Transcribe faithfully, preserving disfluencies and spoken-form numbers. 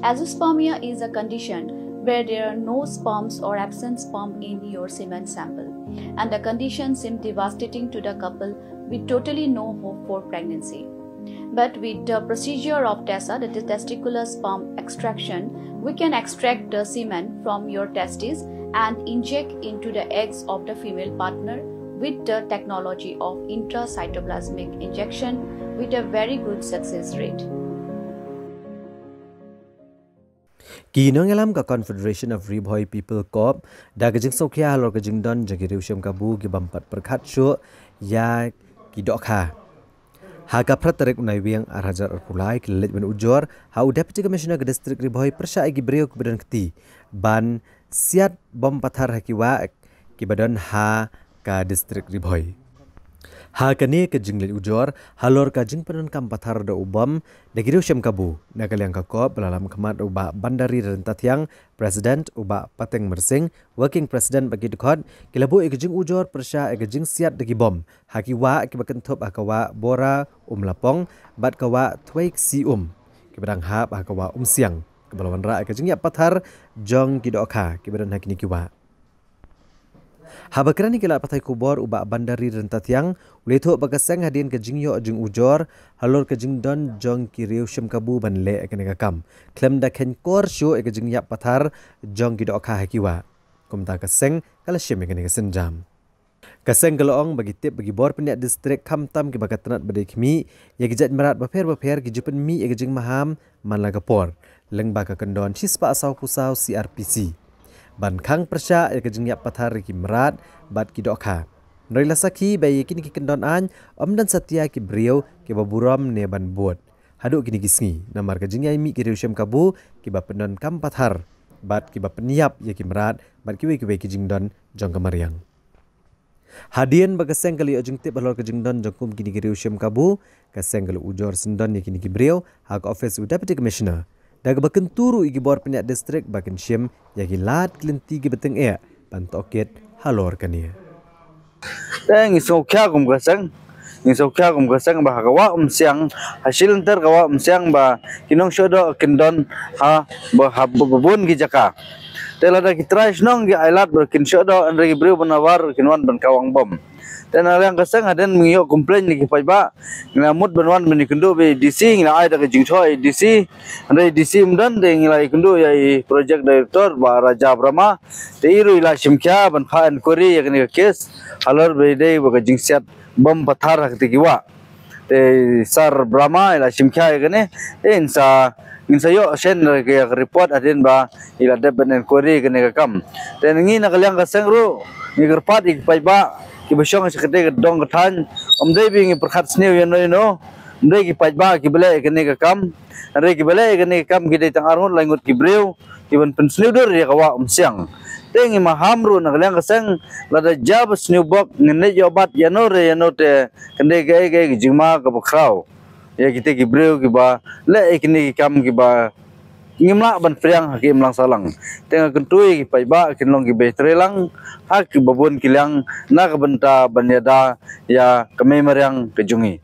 Azoospermia is a condition where there are no sperms or absent sperm in your semen sample, and the condition seemed devastating to the couple with totally no hope for pregnancy. But with the procedure of TESA, that is testicular sperm extraction, we can extract the semen from your testes and inject into the eggs of the female partner with the technology of intracytoplasmic injection with a very good success rate. Ki nongïalam ka Confederation of Ri Bhoi People Corps da ka jingsngewkhia halor ka jingdon jong ki riew shim kabu ki bym pat pyrkhat shuh ïa ki dohkha. Ha ka phra tarik u Naiwieng ar hajar arphew lai ki la leit ban ujor ha u Deputy Commissioner ka District Ri Bhoi pyrshah ïa ki briew kiba don kti ban siat bom pathar ha ki wah kiba don ha ka District Ri Bhoi. Ha kane ka jingleit ujor halor ka jingpyndonkam pathar da u bom da ki riew shim kabu, na ka liang ka corps ba la lam khmat u Bah Bandari Ryntathiang, President, u Bah Pateng Myrsing, Working President bad ki dkhot, ki la buh ïa ka jingujor pyrshah ïa ka jingsiat da ki bom ha ki wah kiba kynthup ha ka wah Bora Umlapong bad ka wah Thwei Ksi Um, kiba dang hap ha ka wah Umsiang, kaba la wanrah ïa ka jingïap pathar jong ki dohkha kiba don ha kine ki wah. Haba kren ïa ki lad pathai khubor u Bah Bandari Ryntathiang u la ïathuh ba ka seng hadien ka jingïoh jingujor halor ka jingdon jong ki riew shim kabu ban leh ïa kane ka kam, khlem da kheiñkor shuh ïa ka jingïap pathar jong ki dohkha ha ki wah. Kumta ka seng ka la shim ïa kane ka sienjam. Ka seng ka la ong ba ki tip ba ki bor pynïaid district khamtam kiba ka tnat ba dei khmih ïa ki jait mrad bapher bapher ki ju pynmih ïa ka jingmaham man la ka por, lyngba ka kyndon shispah sawphew saw C R P C, ban khang pyrshah ïa ka jingïap pathar ïa ki mrad bad ki dohkha. Hynrei la sakhi ba ïa kine ki kyndon aiñ ym don satia ki briew kiba burom ne ban bud haduh kine ki sngi, namar ka jingïaimih ki riew shim kabu kiba pyndonkam pathar bad kiba pynïap ïa ki mrad bad kiwei kiwei ki jingdon jong ka mariang. Hadien ba ka seng ka la ïoh jingtip halor ka jingdon jong kum kine ki riew shim kabu, ka seng ka la ujor syndon ïa kine ki briew ha ka ophis u Deputy Commissioner, da kaba kyntu ruh ïa ki bor pynïaid district ba kin shim ïa ki lad ki lynti kiba tyngeh ban tohkit halor kane. Te ngi sngewkhia kum ka seng, ngi sngewkhia kum ka seng ba ha ka wah Umsiang, ha shilynter ka wah Umsiang ba ki nongshah doh kin don ha ba ha ba bun ki jaka. Te lada ki trai shnong ki ailad ba kin shah doh, hynrei ki briew ba nabar kin wan ban kawang bom. Te na liang ka seng hadien ba ngi ïoh complain na ki paidbah, ngi la mut ban wan ban ïakynduh bad i D C, ngi la ai da ka jingthoh i D C, hynrei i D C ym don, te ngi la ïakynduh ïa i project director Bah Raja Brahma. Te i ruh i la shimkhia ban phah inquiry ïa kane ka case halor ba i dei ba ka jingsiat bom pathar ha kata ki wah. Te Sir Brahma i la shimkhia ïa kane, te ngin sa ngin sa ïoh send ïa ka report hadien ba i la dep ban inquiry ïa kane ka kam. Te ngi na ka liang ka seng ruh ngi kyrpad ïa ki paidbah kiba shong sha kata ka dong ka thaiñ, ym dei ba ngi pyrkhat sniew ïano ïano, ym dei ki paidbah kiba leh ïa kane ka kam. Hynrei kiba leh ïa kane ka kam ki dei tang arngut laingut ki briew kiban pynsniew dur ïa ka wah Umsiang. Te ngi maham ruh na ka liang ka seng, lada jia ba sniew bok ngin leit ïoh bat ïano re ïano, te kan dei kaei kaei ka jingma kaba khraw ïa kita ki briew kiba leh ïa kine ki kam kiba ngim lah ban pdiang ha ki imlang sahlang. Te nga kyntu ïa ki paidbah kin long kiba ïatreilang ha kiba bun ki liang na ka bynta ban ïada ïa ka mei mariang ka jong ngi.